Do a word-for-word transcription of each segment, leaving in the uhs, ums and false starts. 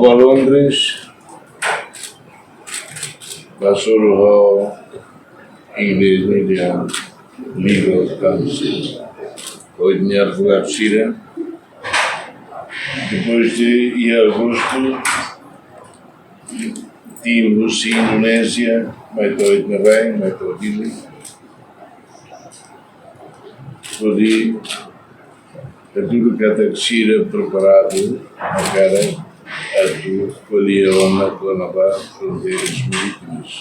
Ba Londres, ba hasoru ho inglés nian dehan legal counsel. Ho ita-nia advogadu sira. Depois de, iha agostu, tim husi Indonézia mai to'o ita-nia rai, mai to'o Dili. Hodi hatudu katak sira preparadu hakarak atu ko'alia ona kona-ba fronteiras marítimas.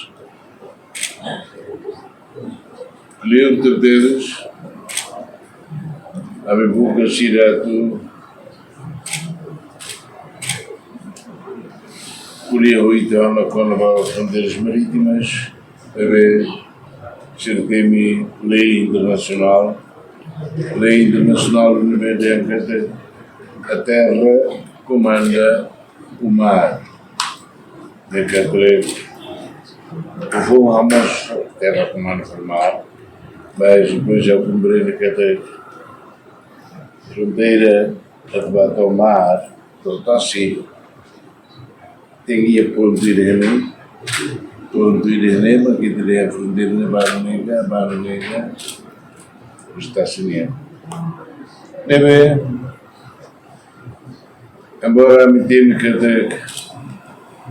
Kleur tebes, ami buka sira atu ko'alia ho ita ona kona-ba fronteiras marítimas, ne'ebé sira temi lei internasionál, lei internasionál ne'ebé dehan katak a terra comanda o mar. Ne'e katak, o fogo hamoos terra comanda o mar, mas depois ha'u komprende katak fronteira atu ba to'o mar, to'o tasi, tenke iha pontu ida-ne'e, pontu ida-ne'e, mak ita dehan fronteira ne'e balu ne'e ka, balu ne'e ka, husi tasi nian. Ne'ebé, embora ami temi katak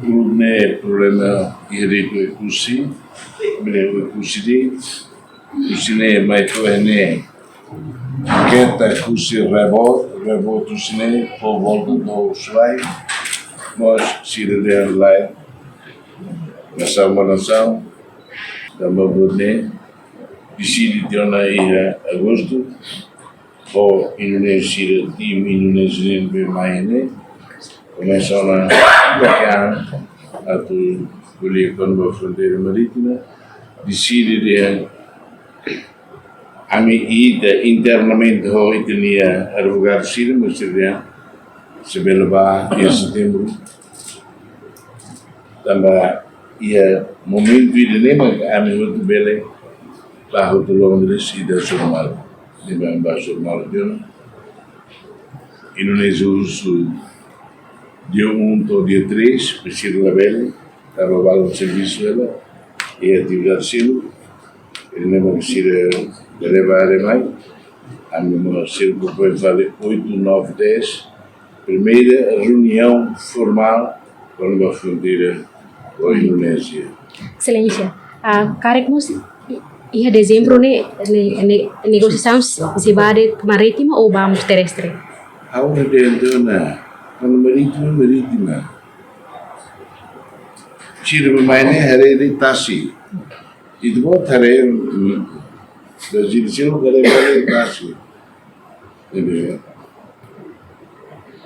uluk ne'e problema iha de'it Oekusi, bele Oekusi de'it, husi ne'e mai to'o ne'e, keta husi Revo, Revo husi ne'e, fó volta to'o Ushuaia, mas sira dehan lae, nasaun ba nasaun, tanba buat ne'e, deside tiha ona iha agostu, ho Indonézia, tim Indonézia ne'ebé mai ne'e, komesa ona lakean atu ko'alia kona-ba fronteira marítima, deside dehan ami ita internamente ho ita-nia advogadu sira, mas sira dehan se bele ba iha setembru. Tanba iha momentu ida-ne'e mak ami hotu bele ba hotu Londres ida hasoru malu. Ne'ebé ami ba hasoru malu tiha ona. Indonézia husu dia um to'o dia três, presiza labele, tanba balun servisu hela, iha atividade seluk, ne'ebé mak sira bele ba haree mai, ami mós sira propõe fali oito, nove, dez, primeira reunião formal kona-ba fronteira ho Indonézia. Exelénsia, ah, karik mós i-, iha dezembru ne'e, ne'e, ne'e negosiasaun sei ba de'it marítima ou ba mós terrestre? Ha'u dehan tiha ona, kona-ba marítima, marítima. Sira bá mai ne'e haree de'it tasi. Ita-boot haree, mm, Brazil sira haree, haree tasi. Ne'ebé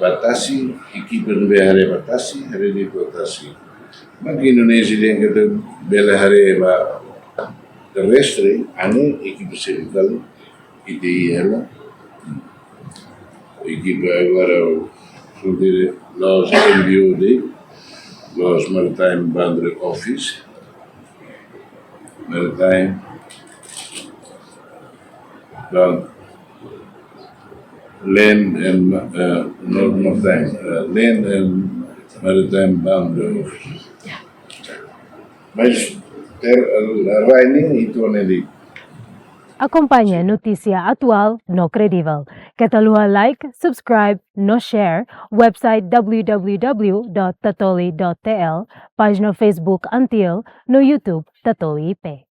ba tasi, ekipa ne'ebé haree ba tasi, haree de'it ba tasi. Mak Indonézia dehan katak bele haree ba terrestre, ami ekipa sira fali, ita iha hela. Ekipa agora fronteira, la'ós M B O de'it, la'ós Maritime Boundary Office, Maritime Bound-, Land and, eh, not Maritime, eh, Land and Maritime Boundary Office. Mas ter, eh, rai ne'e ita-nia de'it. Akompaña notísia atuál no kredível. Keta haluha like, subscribe no share website w w w dot tatoli dot t l, pájina Facebook ANTIL, no YouTube Tatoli I P.